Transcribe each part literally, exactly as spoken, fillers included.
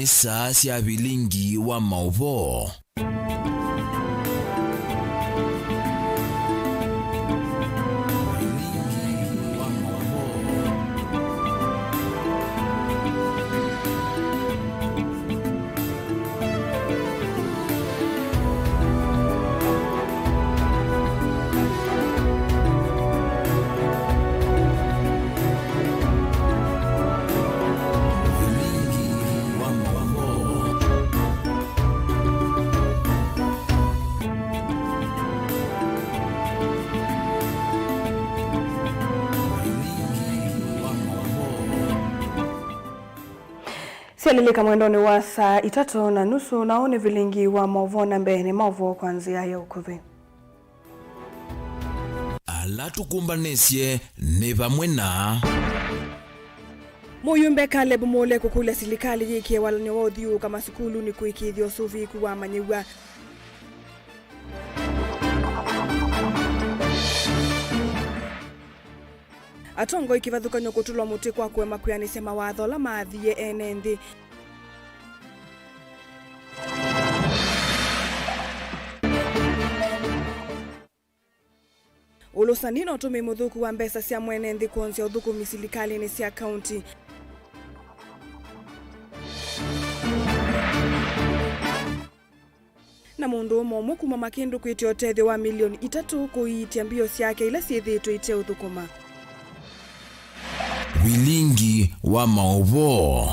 Saa sya vilingi wa maũvoo. Syalilika mwendonĩ wa saa itatũ na nusu, na ũũ nĩ vilingi wa maũvoo, na mbee nĩ maũvoo kwa nzĩa ya ũkuvĩ. Ala tũkũmbanĩsye nĩ vamwe na. Mũyumbe Caleb Mule kũkũlya silikalĩ yĩkĩe walany'o wa ũthyũũka masukulunĩ kũĩkĩĩthya ũsũvĩĩku wa amanyĩw'a. Atongoi kĩvathũkany'o kũtũlwa mũtĩ kwa kũema kwĩanĩsya mawatho ala maathie ene nthĩ. Ũlũsani na ũtũmĩi mũthũku wa mbesa sya mwene nthĩ kwonzya ũthũkũmi silikalĩnĩ sya kaunti. Na mũndũũme ũmwe kuma Makĩndũ kwĩtya ũtethyo wa milioni itatũ kũiitya mbio syake ila syĩthĩĩtwe iteũthũkũma. Vilingi wa maũvoo.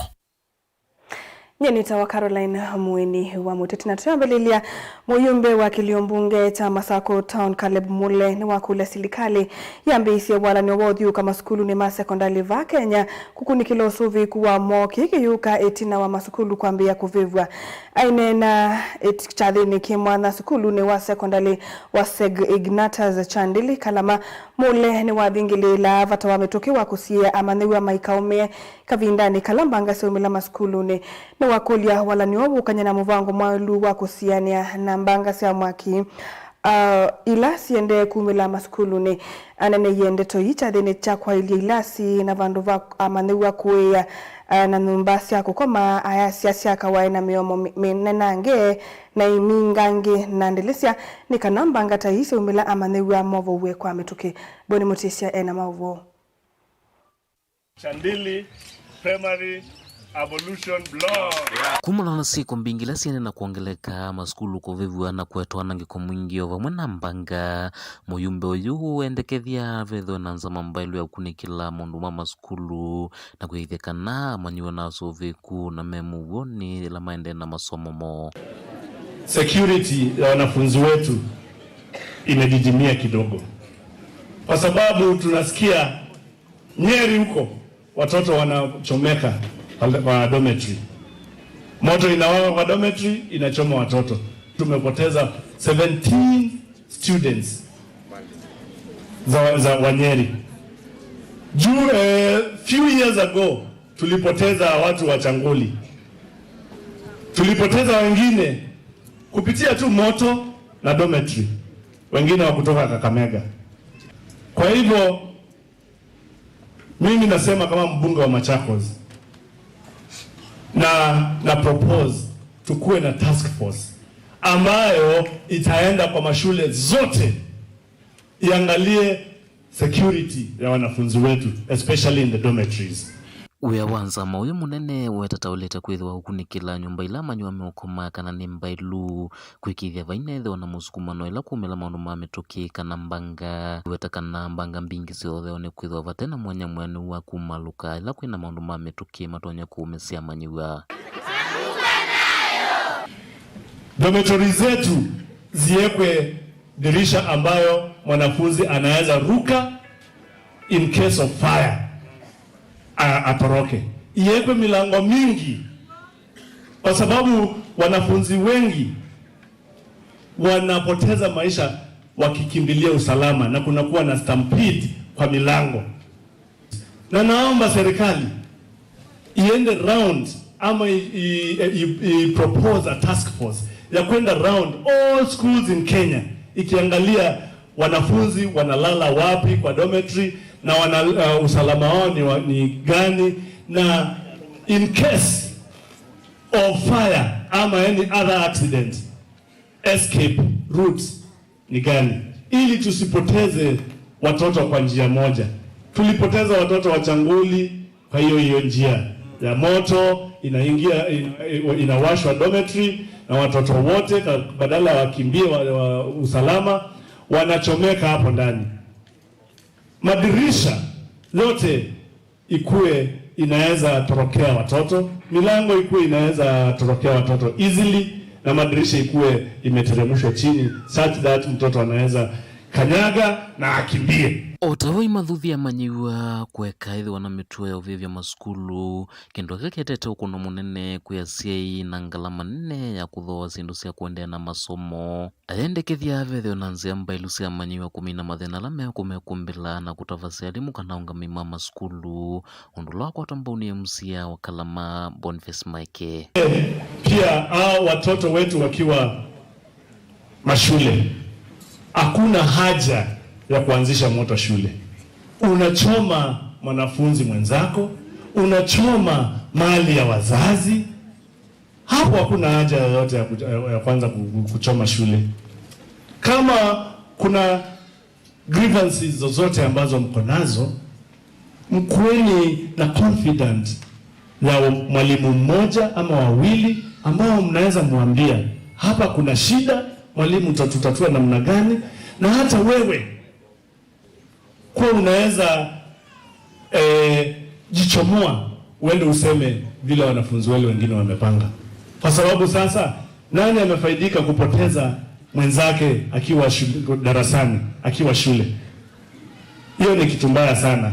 Nyie nĩtawa Caroline Mũeni wa Mũteti, na tũyambĩlĩlya, mũyumbe wa kĩlio mbunge kya Masakũ Town, Caleb Mule, nĩwakũlya silikalĩ yambĩĩsye walany'o wa ũthyũũka masukulunĩ ma sekondalĩ vaa Kenya kũkunĩkĩla ũsũvĩĩku wa moo, kĩĩ kĩyũka ĩtina wa masukulu kwambĩĩa kũvĩvw'a. Aineena kyathĩnĩ kĩ mwanya sukulunĩ wa sekondalĩ wa Saint Ignatius Kyandili, Kalama, Mule nĩwathingĩlĩĩlaa vata wa mĩtũkĩ wa kũsiĩĩa amanyĩw'a maikaũmĩe kavindanĩ kala mbanga syaumĩla masukulunĩ. Nĩwakũlya walany'o ũvukany'e na mũvango mwaĩlu wa kũsianĩa na mbanga sya mwaki, ah, ila siendee kumĩla masukulunĩ. Aneneie ndeto ii kyathĩnĩ kya kwaĩlya ilasi na vandũ va amanyĩw'a kũĩĩa, ah, na nyũmba sya kũkoma, ayasya syakawae na mĩomo mĩ-, mĩnenange na imingangĩ na ndĩlĩsya, nĩ kana mbanga ta ii syaumĩla amanyĩw'a movow'e kwa mĩtũkĩ. Boni Mũtĩsya e na maũvoo. Chandili Primary Ablution Block. Kumana na syĩko mbingĩ ila syaendee na kwongeleka, masukulu kũvĩvw'a na kũetwa anangĩko mwingĩ o vamwe na mbanga, mũyumbe ũyũ ũendekethya vethĩwe na nzama mbaĩlu ya kũkunĩkĩla maũndũ ma masukulu na kũĩkĩĩthya kana amanyĩw'a na asũvĩĩku na me mũuonĩ ĩla maendee na masomo moo. Security ya wanafunzi wetu imedidimia kidogo, kwa sababu tunasikia Nyeri huko watoto wanachomeka kwa dormitory. Moto inawaka kwa dormitory, inachoma watoto. Tumepoteza seventeen students za, za Wanyeri. Juu, eh, few years ago, tulipoteza watu wa Changuli. Tulipoteza wengine kupitia tu moto na dormitory. Wengine wa kutoka Kakamega. Kwa hivyo, mimi nasema kama mbunge wa Machakos, na, na propose tukuwe na task force ambayo itaenda kwa mashule zote, iangalie security ya wanafunzi wetu, especially in the dormitories. Wĩa wa nzama ũyũ mũnene ũetataũlĩte kwĩthĩwa ũkunĩkĩla nyũmba ila amanyĩw'a meũkomaa kana nĩ mbaĩlu, kũĩkĩĩthya vainethĩwa na mũsukumano ĩla kumĩla maũndũ ma mĩtũkĩ kana mbanga. Weta kana mbanga mbingĩ syoothewa nĩ kwĩthĩwa vate na mwanya mwĩanĩu wa kumalũka ĩla kwĩna maũndũ ma mĩtũkĩ matonya kũũmĩsya amanyĩw'a. Dormitory zetu ziwekwe dirisha ambayo mwanafunzi anaweza ruka in case of fire, a-, atoroke. Iwekwe milango mingi, kwa sababu wanafunzi wengi wanapoteza maisha wakikimbilia usalama na kunakuwa na stampede kwa milango. Na naomba serikali iende round ama i, i, i, i propose a task force ya kwenda round all schools in Kenya, ikiangalia wanafunzi wanalala wapi kwa dormitory na wana, uh, usalama wao ni, wa, ni gani, na in case of fire ama any other accident, escape routes ni gani, ili tusipoteze watoto kwa njia moja. Tulipoteza watoto wa Changuli kwa hiyo hiyo njia ya moto inaingia, in-, inawashwa dormitory, na watoto wote ka-, badala wakimbie wa, wa usalama, wanachomeka hapo ndani. Madirisha yote ikuwe inaweza torokea watoto, milango ikuwe inaweza torokea watoto easily, na madirisha ikuwe imeteremshwa chini such that mtoto anaweza kanyaga na akimbie. O ta ũu, imathuthi amanyĩw'a kũeka ĩthĩwa na mĩtuo ya ũvĩvya masukulu, kĩndũ kĩla kĩetete ũkũno mũnene kwĩ asyai na ngalama nene ya kũthooa syĩndũ sya kũendeea na masomo. Ayendekethya vethĩwe na nzĩa mbaĩlu sya amanyĩw'a kũmina mathĩna ala mekũmekumbĩla na kũtavasya alimũ kana aũngamĩi ma masukulu, ũndũ ũla wakwatwa mbau nĩ M C A wa Kalama, Boniface Maeke. Pia hao watoto wetu wakiwa mashule, hakuna haja ya kuanzisha moto shule. Unachoma mwanafunzi mwenzako, unachoma mali ya wazazi, hapo hakuna haja yoyote ya kuch-, ya kwanza ku-, ku-, kuchoma shule. Kama kuna grievances zozote ambazo mko nazo, mkueni na confident ya mwalimu mmoja ama wawili ambao mnaweza mwambia, "Hapa kuna shida, mwalimu, utatutatua namna gani?" Na hata wewe kuwa unaweza, eh, jichomoa uende useme vile wanafunzi wale wengine wamepanga, kwa sababu sasa nani amefaidika kupoteza mwenzake akiwa shule, darasani, akiwa shule? Hiyo ni kitu mbaya sana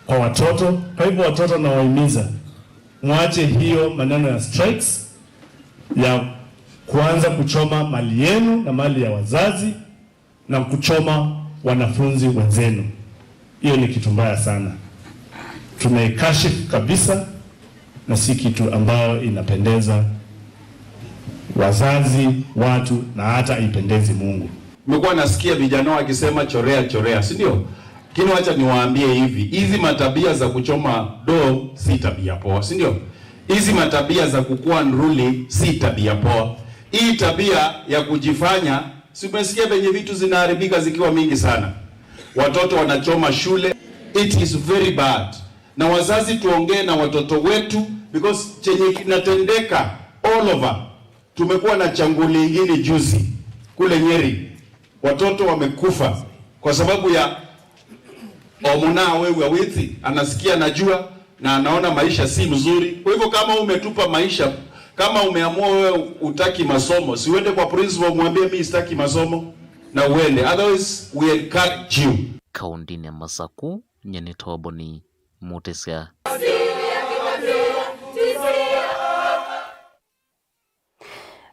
kwa watoto. Kwa hivyo, watoto, nawahimiza mwache hiyo maneno ya strikes, ya kuanza kuchoma mali yenu na mali ya wazazi na kuchoma wanafunzi wenzenu. Hiyo ni kitu mbaya sana. Tunaikashifu kabisa, na si kitu ambayo inapendeza wazazi, watu, na hata haipendezi Mungu. Nimekuwa nasikia vijana wakisema, "Chorea, chorea," si ndio? Lakini wacha niwaambie hivi, hizi matabia za kuchoma doo si tabia poa, si ndio? Hizi matabia za kukuwa unruly si tabia poa. Hii tabia ya kujifanya, si umesikia venye vitu zinaharibika zikiwa mingi sana? Watoto wanachoma shule. It is very bad. Na wazazi, tuongee na watoto wetu, because chenye kinatendeka all over. Tumekuwa na Changuli ingine juzi kule Nyeri, watoto wamekufa kwa sababu ya omona wewe witi, anasikia, anajua, na anaona maisha si mzuri. Kwa hivyo, kama umetupa maisha, kama umeamua wewe utaki masomo, si uende kwa principal, mwambie, "Mi sitaki masomo," na uende. Otherwise, we encourage you. Kaũntĩnĩ ya Masaku, nyie nĩ Toboni Mũtĩsya.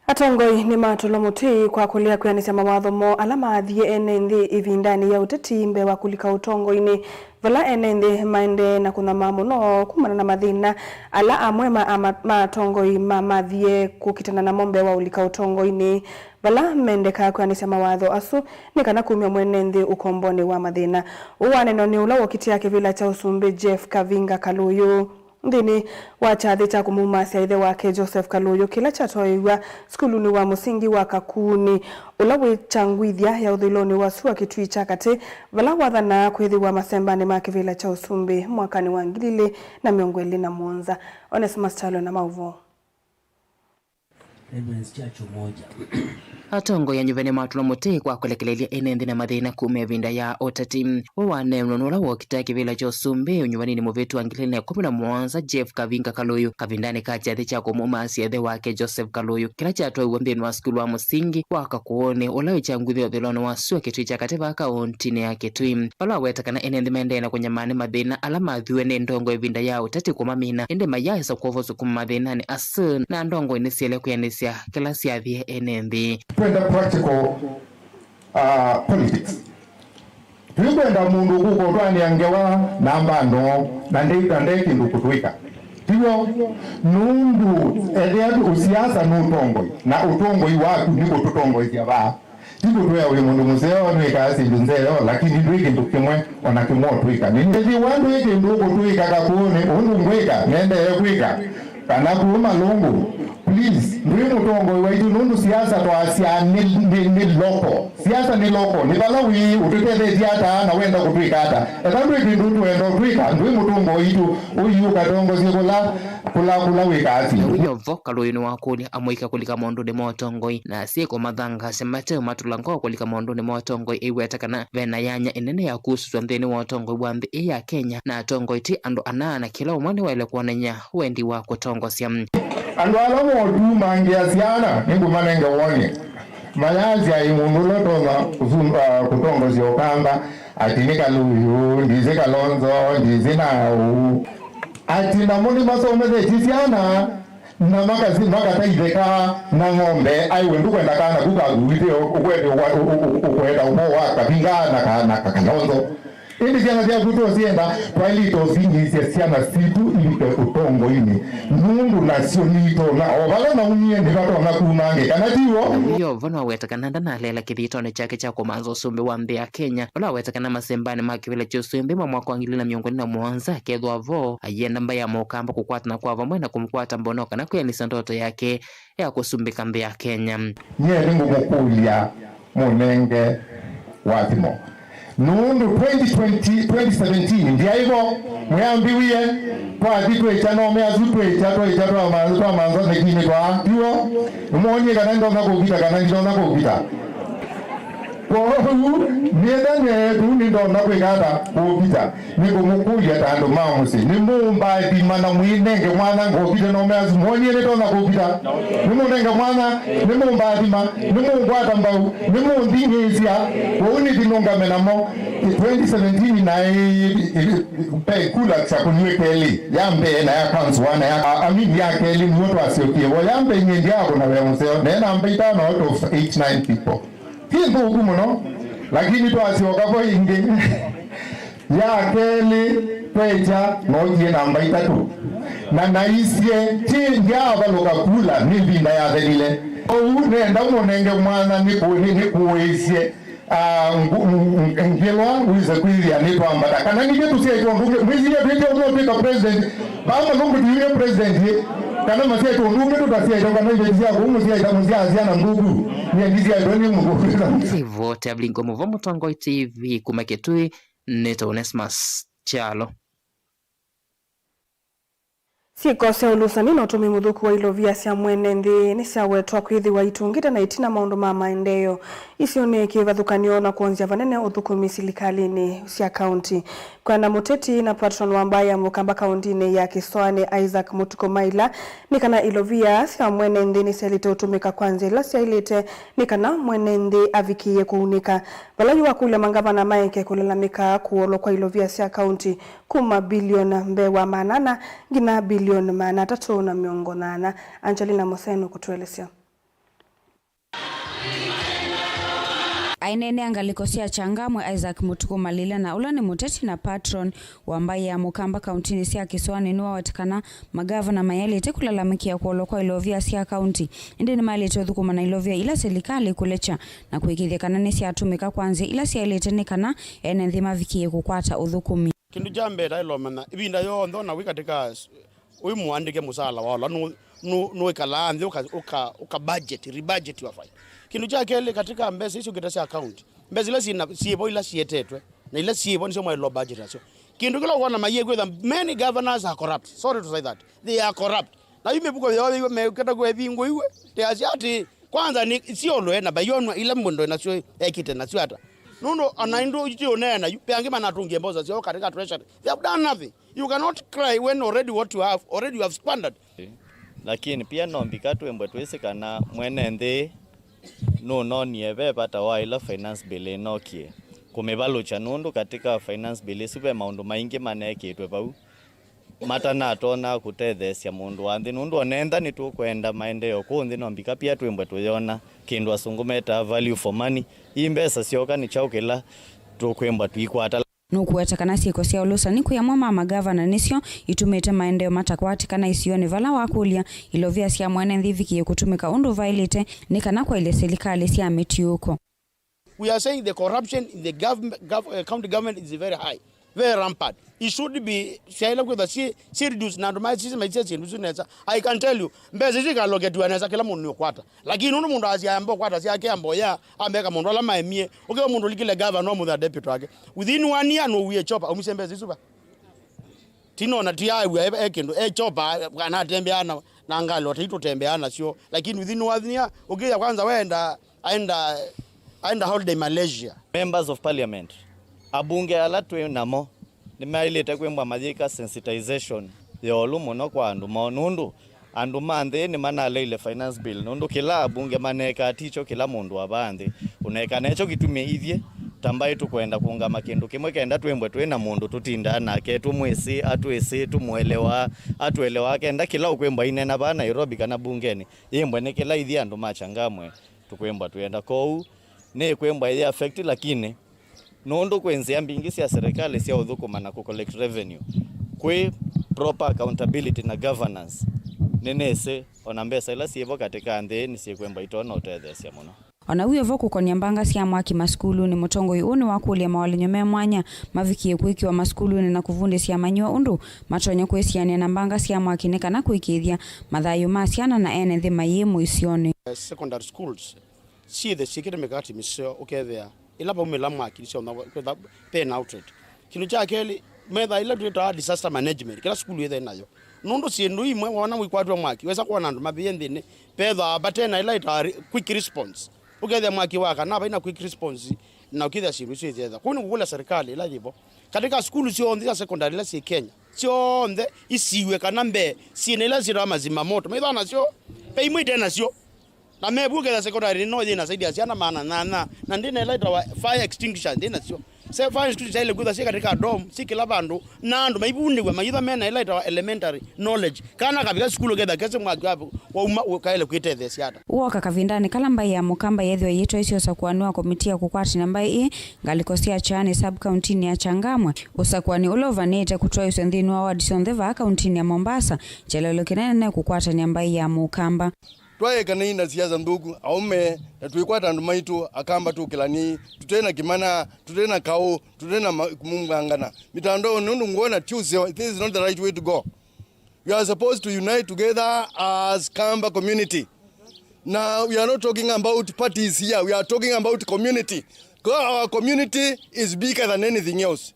Atongoi nĩmatũlwa mũtĩ kwa kũlea kwĩanĩsya mawatho moo ala maathie ene nthĩ ĩvindanĩ ya ũteti mbee wa kũlika ũtongoinĩ, vala ene nthĩ maendee na kũnyamaa mũno kumana na mathĩna ala amwe ma, ma, ma atongoi mamathie kũkitana namo mbee wa ũlika ũtongoinĩ, vala mendekaa kwĩanĩsya mawatho asu nĩ kana kumya mwene nthĩ ũkombonĩ wa mathĩna. Ũũ waneenwa nĩ ũla wokitĩa kĩvĩla kya ũsumbĩ Jeff Kavinga Kalũyũ. Nthĩnĩ wa kyathĩ kya kũmũumasya ĩthe wake Joseph Kalũyũ kĩla kyatwaĩĩw'a sukulunĩ wa mũsingi wa Kakuunĩ, ũla wĩ kyangwithya ya ũthũĩlonĩ wa sua Kĩtui kya Katĩ, vala wathanaa kwĩthĩwa masembanĩ ma kĩvĩla kya ũsumbĩ mwakanĩ wa ngili ilĩ na mĩongo ĩlĩ na mũonza. Onesmus Kyalo na maũvoo. Reverend's Church Umoja. Atongoi anyuve nĩmatũla mũtĩ kwa kũlekelelya ene nthĩ na mathĩna kuma ĩvinda ya ũteti. Ũũ waneenwa nĩ ũla wokita kĩvĩla kya ũsumbĩ ũnyuvaninĩ mũvĩtu wa ngili ilĩ na ĩkũmi na mũonza, Jeff Kavinga Kalũyũ, kavindanĩ ka kyathĩ kya kũmũmasya ĩthe wake Joseph Kalũyũ, kĩla kyatwaiwe nthĩnĩ wa sukulu wa mũsingi wa Kakuunĩ, ũla wĩ kyangwithya ũthũĩlonĩ wa sua Kĩtui kya Katĩ vaa kaũntĩnĩ ya Kĩtui, vala waweta kana ene nthĩ maendee na kũnyamaa nĩ mathĩna ala mathiwe nĩ ndongo ĩvinda ya ũteti kũmamina, ĩndĩ mayaĩsa kwovosw'a kuma mathĩnanĩ asu, na ndongo nĩsiele kwĩanĩsya kĩla syathie ene nthĩ. Twenda practical, uh, politics. Tũikwenda mũndũ ũkũka ũtwanĩa ngewa namba no, na nde, na nde kĩndũ kũtwĩka. Tiw'o? Nũndũ ethĩa ũsiasa nĩ ũtongoi, na ũtongoi waku nĩ kũtũtongoesya vaa. Ti kũtwĩa wĩ mũndũ mũseo, nĩwĩkaa syĩndũ nzeo, lakini ndwĩ kĩndũ kĩmwe o na kĩmwe ũtwĩka. Nĩnĩ ethĩwa ndwĩ kĩndũ ũkũtwĩka Kakuunĩ, ũndũ ngwĩka, nendee kwĩka, kana kũu Malũngũ, Please, ndwĩ mũtongoi waitũ nũndũ siasa twasya nĩ, nĩ, nĩ local. Siasa nĩ local, nĩ vala wĩ, ũtũtethetye ata na wenda kũtwĩka ata. Ethĩwa ndwĩ kĩndũ twenda ũtwĩka, ndwĩ mũtongoi waitũ, ũiũka tongosye kũla, kũla, kũla wĩkaa syĩndũ. Wĩyovo Kalũyũ nĩwakũlya amũika kũlika maũndũnĩ ma ũtongoi, na asyai kũmathangaasya mate ũmatũla ngoo kũlika maũndũnĩ ma ũtongoi, aiweta kana ve na yanya ĩnene ya kũsũsw'a nthĩnĩ wa ũtongoi wa nthĩ ĩĩ ya Kenya, na atongoi ti andũ anaa, na kĩla ũmwe nĩwaĩle kwonany'a wendi wa kũtongosya. Andũ ala motumangĩa syana nĩngũmanenge woni. Mayasya ĩ mũndũ ũla ũtonya kũsu-, ah, kũtongosya Ũkamba, ati nĩ Kalũyũ, ndisĩ Kalonzo, ndisĩ naũ. Ati namo nĩmasomethetye syana na makasi-, makataitheka na ng'ombe, aiwe ndũkwenda kana ku kaku wĩthĩe ũkwete ũkwa-, ũ-, ũ-, ũ-, ũkwenda ũvoo wa Kavinga na ka-, na ka-, Kalonzo. Ĩndĩ syana syaku tũsyenda, twaĩlĩte ũsingĩĩsya syana sitũ ivike ũtongoinĩ, nũndũ nasyo nitonya o vala naumie nĩvatonya kumangĩka, na tiw'o? Wĩyovo nĩwaweta kana ndanaleela kĩthĩtonĩ kyake kya kũmanza ũsumbĩ wa nthĩ ya Kenya, ũla waweta kana masembanĩ ma kĩvĩla kya ũsumbĩ ma mwaka wa ngili na mĩongo ĩlĩ na mũonza akethĩwa vo, aienda mbaĩ ya Mũkamba kũkwatana kwa vamwe na kũmũkwata mbono kana kwĩanĩsya ndoto yake ya kũsumbĩka nthĩ ya Kenya. Nyie nĩngũmũkũlya mũnenge wathimo. Nũndũ twenty twenty, twenty seventeen ndyaĩ vo, mwĩambĩwie, twathi twĩkya nome asu twĩkya, twĩkya twamanza, twamanza thekinĩ twa tiw'o. Nĩmwonie kana nĩndonya kũvita kana nditonya kũvita. Kwoou nĩtha neetu nĩndonya kwĩka ata kũvita? Nĩkũmũkũlya ta andũ ma mũsyĩ, nĩmũmbathima na mwĩnenge mwanya ngũvite nome asu mwonie nĩtonya kũvita? Nĩmũnenge mwanya, nĩmũmbathima, nĩmũngwata mbau, nĩmũnthing'ĩĩsya. Kwoou nĩthi nũngame namo. Twenty seventeen naĩ, ve kula sya kũnyw'ĩka ĩlĩ, ya mbee na ya council na ya, I mean, ya kelĩ nĩw'o twasyokie vo. Ya mbee nyie ndyaakũna wĩa mũseo, ne namba itano out of eight, nine people. Ti nthũku mũno, lakini twasyoka vo ĩngĩ. Ya kelĩ twekya nookie namba itatũ. Na naisye, ti ndyaavalũka kula, nĩ ĩvinda yathelile. Ũu nenda mũnenge mwanya nĩkũ-, nĩ-, nĩkũĩsye, ah, ngu-, ng-, ng-, ngĩlwa wĩse kwĩthĩa nĩtwambata. Kana ningĩ tũsyaĩtwe ũndũ ũngĩ. Mwĩsilya twĩtye ũndũ ũtwĩka president. Vaa malũngũ tũyumya president ĩ. Kana masyaĩtwe ũndũ ũngĩ tũtasyaĩtwe, kana iveti sya kũu mũsyaĩta mũsyaasya na nthũku. Nyie ndisyaĩtwe nĩ mũkũkĩta. Ivo Tevlingo Mũvo, Mũtongoi T V kuma Kitui, nĩ ta Onesmus Kyalo. Syĩko sya ũlũsani na ũtũmĩi mũthũku wa ilovia sya mwene nthĩ nĩsyawetwa kwĩthĩwa itũngĩte na ĩtina maũndũ ma maendeeo isionĩ kĩvathũkany'o na kwonzya vanene ũthũkũmi silikalĩnĩ sya kaunti. Kwĩana mũteti na patron wa mbaĩ ya Mũkamba kauntinĩ ya Kĩsoanĩ, Isaac Mũtuku Maila, nĩ kana ilovia sya mwene nthĩ nĩsyaĩlĩte ũtũmĩka kwa nzĩa ila syaĩlĩte nĩ kana mwene nthĩ avikĩĩe kũunĩka. Vala yu wakũlya mangavana maeke kũlalamĩka kũolwa kwa ilovia sya kaunti kuma bilioni mbee wa maana ana nginya bilioni maana atatũ na mĩongo nyanya. Angelina Moseno kũtũelesya. Aineenea ngalĩko sya Changamwe, Isaac Mũtuku Malila, na ũla nĩ mũteti na patron wa mbaĩ ya Mũkamba kauntinĩ sya Kĩsoanĩ, nĩwaweta kana magavana mayaĩlĩte kũlalamĩkĩa kũolwa kwa ilovia sya kaunti, ĩndĩ nĩmaĩlĩte ũthũkũma na ilovia ila silikalĩ ĩkũlekya na kũĩkĩĩthya kana nĩsyatũmĩka kwa nzĩa ila syaĩlĩte nĩ kana ene nthĩ mavikĩĩe kũkwata ũthũkũmi. Kĩndũ kya mbee taĩlomanya ĩvinda yonthe ona wĩ katika s-, wĩ mũandĩke mũsala wa ũla nũ-, nũ-, nũĩkalaa nthĩ ũka, ũka, ũka budget, rebudget your file. Kĩndũ kya kelĩ, katika mbesa icio ngĩta sya account, mbesa ila syĩna, syĩvo ila sietetwe na ila syĩvo nĩsyo mwaĩlwa budget nasyo. Kĩndũ kĩla ũkwona mayĩe kwĩtha, many governors are corrupt. Sorry to say that. They are corrupt. Na yu mĩvuko yoo yĩw'e mekĩta kwĩvingũiwe. Teasya atĩ, kwanza nĩ siolwe na bayonwa ila mũndũ nasyo ekĩte nasyo ata. Nũndũ ona indũ iti ũneena yu, pe angĩ manatũngie mbosa syoo katika treasury. They have done nothing. You cannot cry when already what you have, already you have squandered. Lakini pia no mbika twĩmbwe twĩsĩ kana mwene nthĩ nũnonie ve vata wa ĩla finance bill ĩnokie kũmĩvalũkya, nũndũ katika finance bill ĩsu ve maũndũ maingĩ manekĩtwe vau matanatonya kũtetheesya mũndũ wa nthĩ, nũndũ onentha nĩtũkwenda maendeeo kũũ nthĩ, no mbika pia twĩmbwe tũyona kĩndũ asũngũ metaa value for money. Ii mbesa syoka nĩ kyaũ kĩla tũkwĩmbwa tũikwata? Nũkũweta kana syĩko sya ũlũsani kwĩ amwe ma magavana nĩsyo itũmĩte maendeeo matakwatĩkana isionĩ vala wakũlya ilovia sya mwene nthĩ ivikĩĩe kũtũmĩka ũndũ vaĩlĩte nĩ kana kwaĩlya silikalĩ sya mĩtiũko. We are saying the corruption in the government, gov-, uh, county government is very high. Very rampant. It should be, syaĩle kwĩthwa syĩ, syĩ reduce na andũ maisisye maisye syĩndũ isu nesa. I can tell you, mbesa isu ikaloketiwa nesa, kĩla mũndũ nĩũkwata. Lakini nũndũ mũndũ asya amba ũkwata syake, amboya, ambeka mũndũ ala maemie. Ũkĩwa mũndũ ũlikile gavana, no mũthea deputy wake. Within one year, no uwie chopa, umisye mbesa isu va. Tinona ti aw'a e, e kĩndũ, e chopa, kana atembea na, na ngalĩ, ota itũtembea nasyo. Lakini within one year, ũkĩya kwanza wenda, aenda, aenda holiday Malaysia. Members of Parliament, abunge ala twĩ namo, nĩmaĩlĩte kwĩmbwa mayĩka sensitization yolũ mũno kwa andũ moo, nũndũ andũ ma nthĩ nĩmanaleile finance bill, nũndũ kĩla abunge manekaa tikyo kĩla mũndũ avaa nthĩ. Ũneka nekyo kĩtumi ithyĩ ta mbaĩ tũkwenda kũũngama kĩndũ kĩmwe kenda twĩmbwe twĩ na mũndũ tũtindaa nake, tũmwĩsĩ, atwĩsĩ, tũmũelewaa, atũelewaa, kenda kĩla ũkwĩmbwa inena vaa Nairobi kana bungenĩ, yĩmbwe nĩ kĩla ithyĩ andũ ma Changamwe tũkwĩmbwa twĩenda. Kwoou nĩkwĩmbwa ĩyĩ affect, lakini nũndũ kwĩ nzĩa mbingĩ sya serikali sya ũthũkũma na kũ collect revenue, kwĩ proper accountability na governance, nĩnĩsĩ ona mbesa ila syĩvo katĩ ka nthĩ nĩsyĩkwĩmbwa itonya ũtetheesya mũno. O na wĩ o vo kũkonĩa mbanga sya mwaki masukulunĩ, mũtongoi ũũ nĩwakũlya mawalany'o me mwanya mavikie kwĩkĩwa masukulunĩ na kũvundĩsya amanyĩw'a ũndũ matonya kwĩsianĩa na mbanga sya mwaki nĩ kana kũĩkĩĩthya mathayũ ma syana na ene nthĩ mayĩ mũisyonĩ. Secondary schools syĩthe syĩkĩte mĩkati mĩseo, ũkethĩa ĩla vaumĩla mwaki nĩsyaũna kwĩtha pena outlet. Kĩndũ kya kelĩ, metha ĩla twĩtaa disaster management, kĩla sukulu yĩthe nayo. Nũndũ syĩndũ imwe wona wĩkwatw'a mwaki, wesa kwona andũ mavĩe nthĩnĩ, vethwa vate na ĩla ĩtaa re-, quick response. Ũkethĩa mwaki wakana vai na quick response, na ũkĩthĩa syĩndũ isu isyetha. Kũu nĩ kũkũlya serikali ĩla yĩvo. Katika sukulu syonthe sya secondary ila syĩ Kenya, syonthe isiwe kana mbee syĩna ila syĩtawa mazima moto. Maithaa nasyo, ve imwe ite nasyo. Na mevu ketha secondary no yĩna zaidi ya syana maana nyanya, na ndĩna ĩla ĩtawa fire extinguisher ndĩ nasyo. Se fire extinguisher ile kwĩtha syĩ katika dorm, syĩ kĩla vandũ, na andũ maivundĩw'a maitha mena ĩla ĩtawa elementary knowledge. Kana kavika sukulu ketha kese mwaki wavu wauma ũkaele kwĩtetheesya ata. Woka kavindanĩ kala mbaĩ ya Mũkamba yethĩwa yĩtwaĩsye ũsakũani wa komiti ya kũkwatany'a mbaĩ ĩĩ ngalĩko sya Kyani sub-kauntinĩ ya Changamwe. Ũsakũani ũla ũvanĩte kũtwaĩsw'a nthĩnĩ wa ward syonthe vaa kauntinĩ ya Mombasa, kyelelo kĩnene nĩ kũkwatany'a mbaĩ ya Mũkamba. Twaekanei na siasa nthũku, aũme, na twĩkwata andũ maitũ, Akamba tũkĩlanĩi, tũte na kĩmana, tũte na kaũ, tũte na ma-, kũmũngangana. Mitandao nũndũ ngwona ti ũseo, this is not the right way to go. We are supposed to unite together as Kamba community. Now, we are not talking about parties here, we are talking about community. 'Cause our community is bigger than anything else.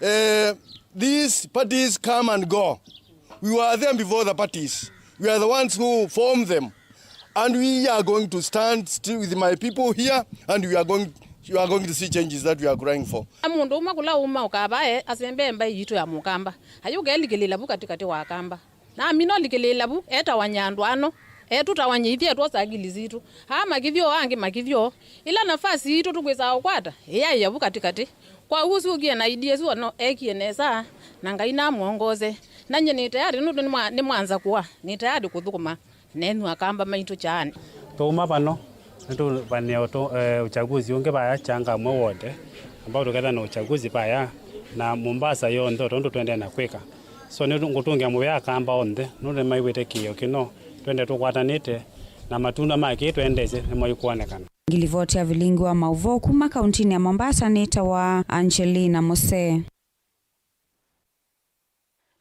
Eh, these parties come and go. We were there before the parties. We are the ones who formed them. And we are going to stand still with my people here, and we are going, you are going to see changes that we are crying for. Mũndũ ũmwe kũla uma ũkavae asembee mbaĩ yitũ ya Mũkamba. Ayũke elikĩlĩla vu katĩkatĩ wa Akamba. Na amina ũlikĩlĩĩla vu, etawany'a andũ ano, etũtawany'a ithyĩ etwosa akili sitũ. Aa makĩthi ũũ, angĩ makĩthi ũũ. Ĩla nafasi yitũ tũkwĩsaa ũkwata, ĩyaĩa vu katĩkatĩ. Kwa ũu syũkie na ideas ũno ekie nesa, na Ngai namwongose. Na nyie nĩ tayari nũndũ nĩmwa-, nĩmwanza kũa, nĩ tayari kũthũkũma nenyu Akamba maitũ Kyani. Tũuma vano. Nĩtũvanĩa ũtũ-, eh, uchaguzi ũngĩ vaya Changamwe ward, ambao tũkethĩa na uchaguzi vaya na Mombasa yonthe, o tondũ twendee na kwĩka. So, nĩngũtũngĩa mũvea Akamba onthe, nũndũ nĩmaiw'ĩte kĩĩo kĩno, twende tũkwatanĩte, na matunda ma kĩĩ twendeesye nĩmaikũonekana. Ngilivoti ya vilingi wa maũvoo kuma kauntinĩ ya Mombasa nĩtawa Angelina Musee.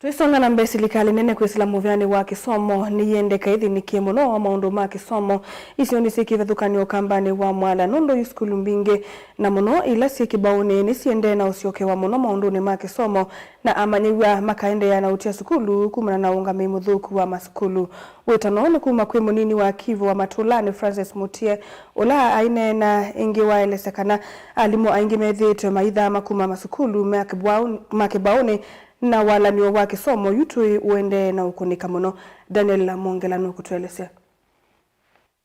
Twĩsonga na mbee, silikalĩ nene kwĩsĩla mũvĩanĩ wa kĩsomo nĩyĩendeka ĩthĩnĩkie mũno wa maũndũ ma kĩsomo isionĩ syĩ kĩvathũkany'o Ũkambanĩ wa Mwala, nũndũ yu sukulu mbingĩ, na mũno ila syĩ kĩbaũnĩ, nĩsiendee na ũsyokewa mũno maũndũnĩ ma kĩsomo, na amanyĩw'a makaendeea na ũtia sukulu kumana na ũũngamĩi mũthũku wa masukulu. Wĩtano nĩ kuma kwĩ mũnini wa Kivu wa matũlanĩ Francis Mutie, ũla aineena ĩngĩ waelesya kana alimũ aingĩ methĩĩtwe maithama kuma masukulu ma kĩbwaũ-, ma kĩbaũnĩ, na walan'yo wa kĩsomo yu tũĩ ũendee na ũkũnĩka mũno. Daniel Mwongela nũkũtũelesya.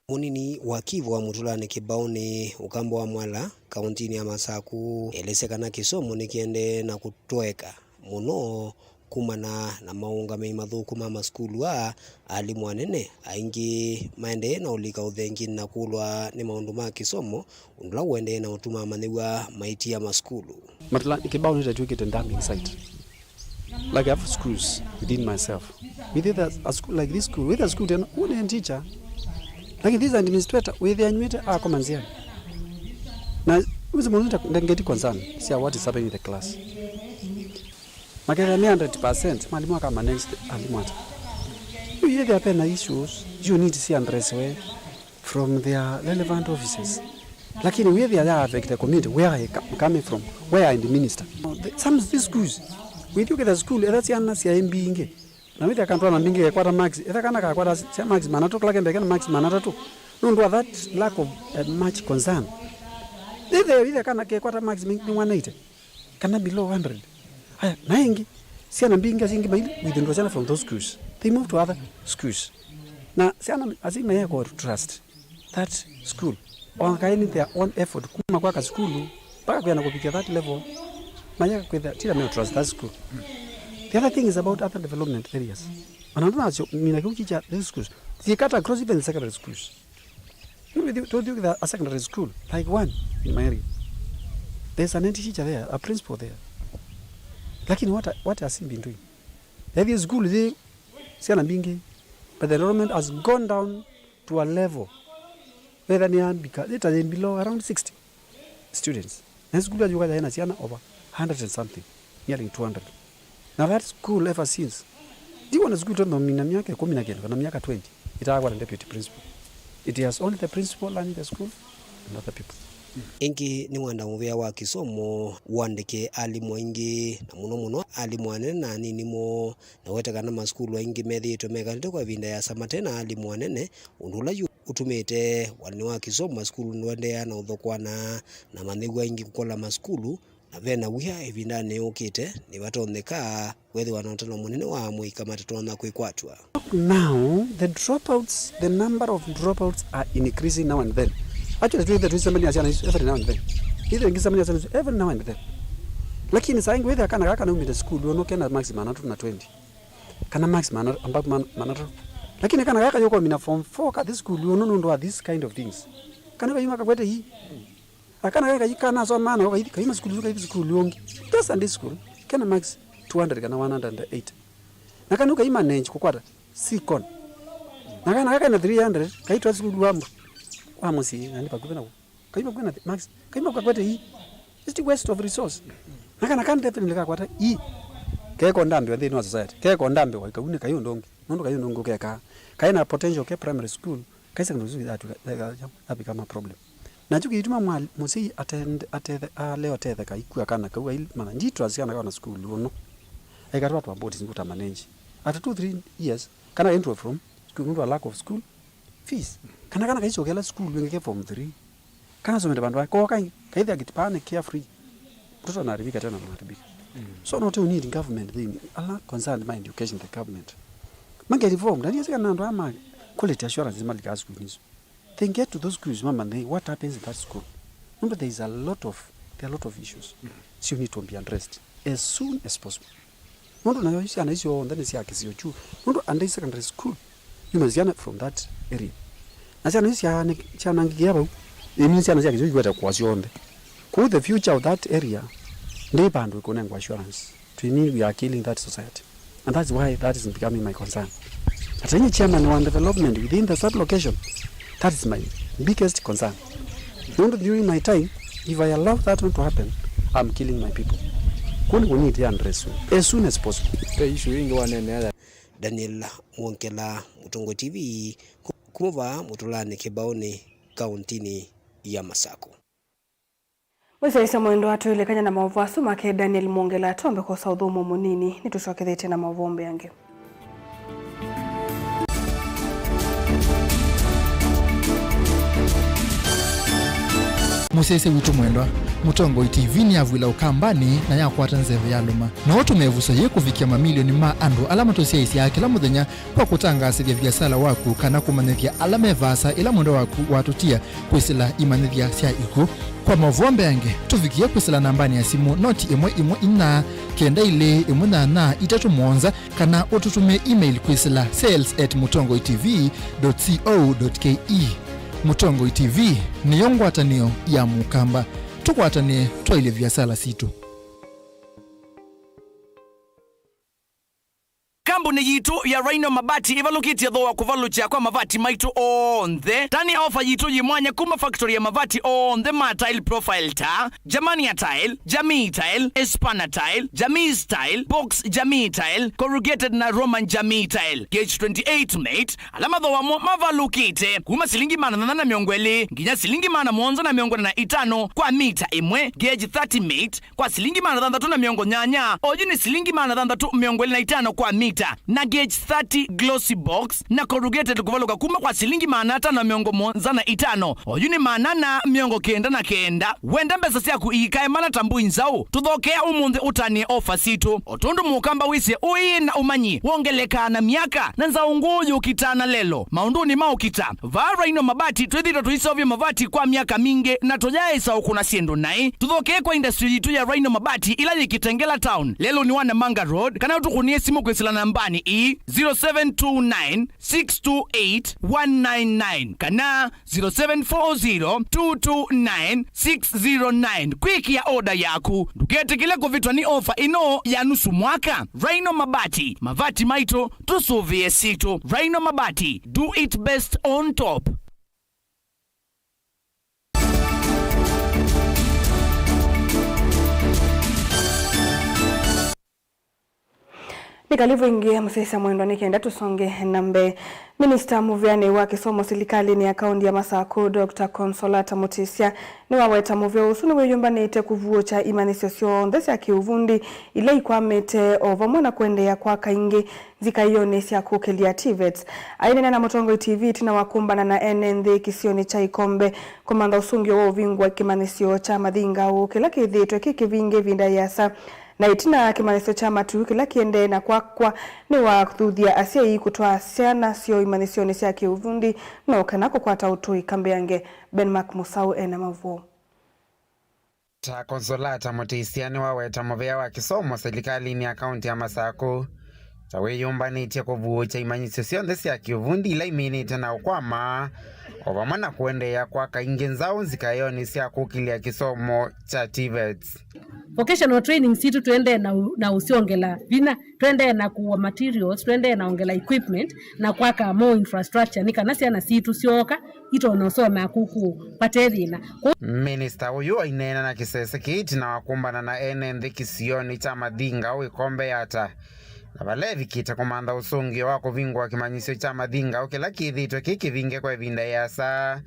Mũnini wa Kivu wa mũtũlanĩ kĩbaũnĩ Ũkamba wa Mwala, kauntinĩ ya Masaku, elesya kana kĩsomo nĩkĩendee na kũtwaĩka mũno kumana na maũngamĩi mathũku ma masukulu aa, alimũ anene aingĩ maendee na ũlika ũthenginĩ na kũlwa nĩ maũndũ ma kĩsomo, ũndũ ũla ũendee na ũtuma amanyĩw'a maitia masukulu. Matũla kĩbaũ nĩtatw'ĩkĩte dumping site. Like, I have schools within myself. With it, a school like this school, with a school tena, who is a teacher? Like this administrator, with the anyway, akoma nzia. Na uzi mwanita ndengeti concern, see what is happening in the class. Makethĩa me hundred percent, mwalimũ akamanage alimũ ata? Yu yĩthĩa pena issues, yu need si addressiwe from their relevant offices. Lakini wĩthĩa ya affect the community, where I ca-, coming from, where I am the minister. The, some of these schools, wĩthi ũketha school, etha syana sya mbingĩ. Na wĩthĩa kana twana mbingĩ kekwata marks, etha kana kakwata sya marks manatũ, kala kembeke na marks manatũ. Nũndũ wa that lack of, eh, much concern. Ĩthĩa, ĩthĩa kana kekwata marks mingĩ one eighty. Kana below hundred. Aya, na ĩngĩ, syana mbingĩ syingĩ maili withdraw syana from those schools. They move to other schools. Na syana asyai mayekwa to trust that school. Or kaĩ nĩ their own effort kuma kwaka sukulu mpaka kwĩana kũvikĩa that level. Mayeka kwĩtha tila meo trust that school. The other thing is about other development areas. Ona ndo nasyo mina kĩu kikya those schools. They cut across even secondary schools. You know, they told you that a secondary school, like one in my area, there's an head teacher there, a principal there. Lakini what, what has he been doing? Ethie school zi syana mbingĩ, but the enrollment has gone down to a level whether nĩ ambika ita below around sixty students. Na school ya Uganda ina syana over hundred and something, nearly two hundred. Na that school ever since, ndiwona school tonthomina myaka ĩkũmi na kenda kana myaka twenty itaakwa na deputy principal. It has only the principal running the school and other people. Ĩngĩ nĩ wenda mũvĩa wa kĩsomo wandĩke alimũ aingĩ, na mũno mũno alimũ anene na anini moo, na wete kana masukulu aingĩ methĩĩtwe mekalĩte kwa ĩvinda yasa mate na alimũ anene, ũndũ ũla yu ũtumĩte wanĩ wa kĩsomo masukulu nũendeea na ũthokwana, na amanyĩw'a aingĩ kũkola masukulu na vena wia ĩvindanĩ yũkĩte, nĩvatonyeka kwĩthĩwa na ũtalo mũnene wa amũika matatonya kwĩkwatw'a. Now, the dropouts, the number of dropouts are increasing now and then. Actually, twĩthĩa twĩsembania syana isu every now and then. Ĩthĩa ngĩsembania syana isu every now and then. Lakini saa ingĩ wĩthĩa kana gaka naumĩte sukulu ũno kena marks manatũ na twenty. Kana marks mana-, above man-, manatũ. Lakini kana gaka yokomina form four kathi sukulu ũno nũndũ wa this kind of things. Kana kayuma kakwete hii. Akana kai kai kanasoma nako kai kaima sukulu kai sukulu yongi. Just Sunday school kena marks two hundred kana one hundred and eight. Na kana kai manage kukwata sikon. Na kana kai na three hundred kai twa sukulu wa mbu. Wa musi na ni pakuve na. Kai pakuve na marks. Kai pakuve kwete hii. It's the waste of resource. Na kana kan definitely kakwata hii. Keko ndambe within our society. Keko ndambe wa kaune kayo ndongi. Nondo kayo ndongi keka. Kai na potential ke primary school. Kai secondary school that, that, that become a problem. Nakyo kĩituma mwa-, mũsyai atende-, ateth-, ale ũtetheka ikw'a kana kau aimanya nditwa syana kana sukulu ũno. Aikatwatwa boti singuta manenji. After two, three years, kana entry from school nũndũ wa lack of school fees. Kana kana kaisyokela sukulu ĩngĩ ke form three. Kana somete vandũ vake. Koka kaithia kitipane carefree. Mtoto anaharibika tena anaharibika. So not you need government thing. Ala concerned my education the government. Mange reform. Ndani yasika na andũ ama quality assurance malika sukulu nisu. They get to those schools, mama, they, what happens in that school? Remember, there is a lot of, there are a lot of issues. So you need to be addressed as soon as possible. Nũndũ nayo syana icio onthe nĩ sya kĩsio kyu. Nũndũ Andai Secondary School, you must syana from that area. Na syana icio syana-, syanangĩkĩa vau, ĩmwe syana sya kĩsio ikwete kwa syonthe. Kwoou the future of that area, ndĩ vandũ ĩkũnengwa assurance. To me, we are killing that society. And that's why that is becoming my concern. As any chairman wa development within the sub-location, that is my biggest concern. Nũndũ during my time, if I allow that not to happen, I'm killing my people. Kũu nĩ kũnyitia address as soon as possible. Ve issue ĩngĩ waneenea ya Daniel Mwongela, Mũtongoi T V, ku-, kuma vaa Mũtũlanĩ Kĩbaũnĩ, kaũntĩnĩ ya Masakũ. Mũsyaĩĩsya mwendwa, tũilekany'a na maũvoo asu make Daniel Mwongela, twambe kwosa ũthũmũo mũnini, nĩtũsyokethĩtye na maũvoo mbeange. Mũsyaĩĩsya witũ mwendwa, Mũtongoi T V nĩyavw'ĩla Ũkambanĩ na yakwata nzeve ya lũma. No ũtũme ĩvuso yĩĩ kũvikĩa mamilioni ma andũ ala matũsyaĩĩsyaa kĩla mũthenya kwa kũtangaasĩthya viasala waku kana kũmanyĩthya ala me vaasa ĩla mwendwa waku watũtia kwĩsĩla imanyĩthya sya ikw'ũ. Kwa maũvoo mbeange, tũvikĩe kwĩsĩla nambanĩ ya simũ noti ĩmwe ĩmwe inya, kenda ilĩ ĩmwe nyanya itatũ mũonza, kana ũtũtũmĩe email kwĩsĩla sales at mũtongoi T V dot co dot K E. Mũtongoi T V nĩyo ngwatanĩo ya Mũkamba. Tũkwatanĩe twaĩlye viasala sitũ. Kambuni Yitũ ya Rhino Mabati ĩvalũkĩtye thooa kũvalũkya kwa mavati maitũ onthe. Tani ofa yitũ yĩ mwanya kuma factory ya mavati onthe ma tile profile ta Germania Tile, Jamii Tile, Espana Tile, Jamii Style, Box Jamii Tile, Corrugated na Roman Jamii Tile, Gauge twenty-eight mate, ala mathooa mo mavalũkĩte kuma silingi maana thanthatũ na mĩongo ĩlĩ nginya silingi maana mũonza na mĩongo ĩna na itano kwa mita ĩmwe, gauge thirty mate, kwa silingi maana thanthatũ na mĩongo nyanya, oyu nĩ silingi maana thanthatũ mĩongo ĩlĩ na itano kwa mita, na gauge thirty glossy box na corrugated kũvalũka kuma kwa silingi maana atano na mĩongo mũonza na itano, oyu nĩ maana ana mĩongo kenda na kenda. Wenda mbesa syaku iikae mana ta mbũi nzaũ? Tũthokea ũmũnthĩ ũtanĩe ofa sitũ. O tondũ mũkamba wĩsĩ ũĩ na ũmanyi wongelekaa na myaka, na nzaũ ngũũ yũkitaa na lelo maũndũnĩ ma ũkita. Vaa Rhino Mabati twĩthĩĩtwe tũiseũvya mavati kwa myaka mingĩ na tũyaĩsa ũkũna syĩndũ naĩ. Tũthokee kwa industry yitũ ya Rhino Mabati ĩla yĩ Kitengela Town, lelũnĩ wa Namanga Road, kana ũtũkũnĩe simũ kwĩsĩla nambanĩ ii, zero seven two nine, six two eight, one nine nine kana zero seven four zero, two two nine, six zero nine kwĩkĩa oda yaku. Ndũketĩkĩle kũvĩtwa nĩ ofa ĩno ya nusu mwaka. Rhino Mabati, mavati maitũ, tũsũvĩe sitũ. Rhino Mabati, do it best on top. Nĩ kalivu ĩngĩ mũsyaĩĩsya mwendwa nĩ kenda tũsonge na mbee. Minista mũvĩanĩ wa kĩsomo silikalĩnĩ ya kaũnti ya Masakũ, Doctor Consolata Mutisya, nĩwaweta mũvĩa ũsu nĩwĩyũmbanĩte kũvuũkya imanyĩsyo syonthe sya kĩũvundi ila ikwamĩte, o vamwe na kũendeea kwaka ingĩ nzikaĩonĩ sya kũkĩlya TVETs. Aineena na Mũtongoi TV ĩtina wa kũmbana na ene nthĩ kĩsionĩ kya Ikombe kũmantha ũsũngĩo wa ũvingũa kĩmanyĩsyo kya Mathingaũ kĩla kĩthĩĩtwe kĩ kĩvinge ĩvinda yĩasa. Na ĩtina kĩmanyĩsyo kya matu kĩla kĩendee na kwakwa nĩwathuthya asyai kũtwaa syana syoo imanyĩsyonĩ sya kĩũvundi no kana kũkwata ũtũĩka mbeange. Ben Mark Mũsaũ ena maũvoo. Ta Consolata Mutisya nĩwaweta mũvĩa wa kĩsomo silikalĩnĩ ya kaũnti ya Masakũ ta wĩyũmbanĩtye kũvuũkya imanyĩsyo syonthe sya kĩũvundi ila imĩnĩte na ũkwama, o vamwe na kũendeea kwaka ingĩ nzaũ nzikaĩonĩ sya kũkĩlya kĩsomo kya TVETs. Vocational training sitũ tũendee na ũ-, na ũsyongela vinya, tũendee na kũwa materials, tũendee na ongela equipment na kwaka more infrastructure nĩ kana syana sitũ syooka itonya ũsomea kũkũ vate thĩna. Kũ- Minista ũyũ aineena na kĩsese kĩĩ ĩtina wa kũmbana na ene nthĩ kĩsionĩ kya Mathingaũ Ikombe Yatta, na vala evikĩte kũmantha ũsũngĩo wa kũvingũa kĩmanyĩsyo kya Mathingaũ kĩla kĩthĩĩtwe kĩ kĩvinge kwa ĩvinda ĩasa.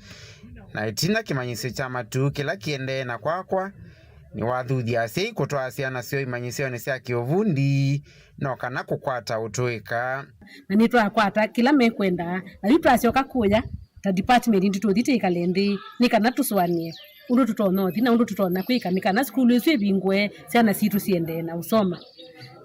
Na ĩtina kĩmanyĩsyo kya matu kĩla kĩendee na kwakwa, nĩwathuthya asyai kũtwaa syana syoo imanyĩsyonĩ sya kĩũvundi no kana kũkwata ũtũĩka. Na nĩtwakwata kĩla mekwendaa, na yu twasyoka kũya ta department nĩtũthi tĩkale nthĩ nĩ kana tũsũanĩe ũndũ tũtonya ũthi na ũndũ tũtonya kwĩka nĩ kana sukulu ĩsu ĩvingũe, syana sitũ siendee na ũsoma.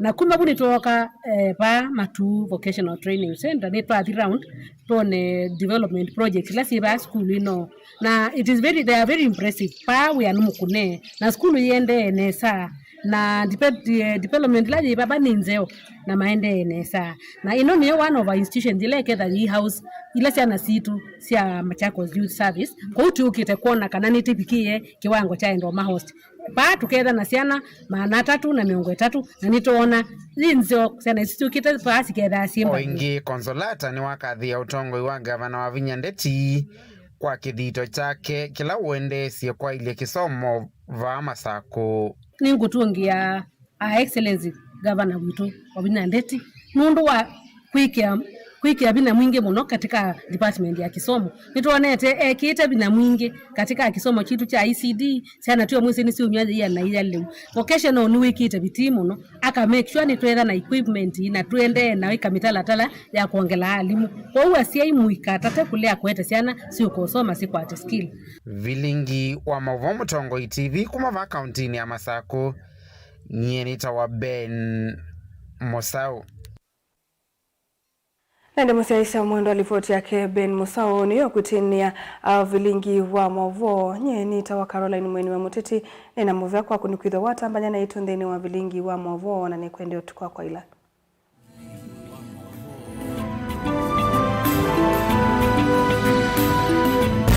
Na kuma vu nĩtwooka, eh, vaa Matuu Vocational Training Center, nĩtwathi round twone development project ila syĩ vaa sukulu ĩno. Na it is very, they are very impressive. Vaa wĩa nĩ mũkũne, na sukulu yĩendee nesa, na depe-, eh, development ila yĩ vava nĩ nzeo, na maendee nesa. Na ĩno nĩyo one of our institutions ila ĩketha yĩ house ila syana sitũ sya Machakos Youth Service. Kwoou tũkĩte kwona kana nĩtĩvikĩe kĩwango kya endo ma host. Vaa tũketha na syana maana atatũ na mĩongo ĩtatũ, na nĩtwoona yĩ nzeo syana isu syũkĩte vaa sikethaa syĩ. O mbathi. Ĩngĩ, Consolata nĩwakathĩĩa ũtongoi wa ngavana Wavinya Ndeti kwa kĩthito kyake kĩla ũendeesye kwaĩlya kĩsomo vaa Masakũ. Nĩngũtũngĩa Her Excellency Governor witũ Wavinya Ndeti nũndũ wa kwĩkĩa, kwĩkĩa vinya mwingĩ mũno katika department ya kĩsomo. Nĩtwonete ekĩte vinya mwingĩ katika kĩsomo kitũ kya E C D, syana twĩ mwĩsĩ nĩsyumya yĩana ĩya lĩu. Vocational nĩwĩkĩte vitii mũno, aka make sure nĩtwetha na equipment na tũendee na ĩka mĩtalatala ya kwongela alimũ. Kwoou asyai mũikatate kũlea kũete syana syũka ũsoma sikwate skill. Vilingi wa maũvoo Mũtongoi T V kuma vaa kauntinĩ ya Masakũ. Nyie nĩtawa Ben Mũsaũ. Na ĩndĩ mũsyaĩĩsya mwendwa, livoti yake Ben Mũsaũ nĩyo kwĩtĩnĩa, ah, vilingi wa maũvoo. Nyie nĩtawa Caroline Mweni wa Mũteti, nĩna mũvea kwaku nĩkwĩthwa watambany'a naitũ nthĩnĩ wa vilingi wa maũvoo, na nĩkwendea ũtukũ wa kwaĩla.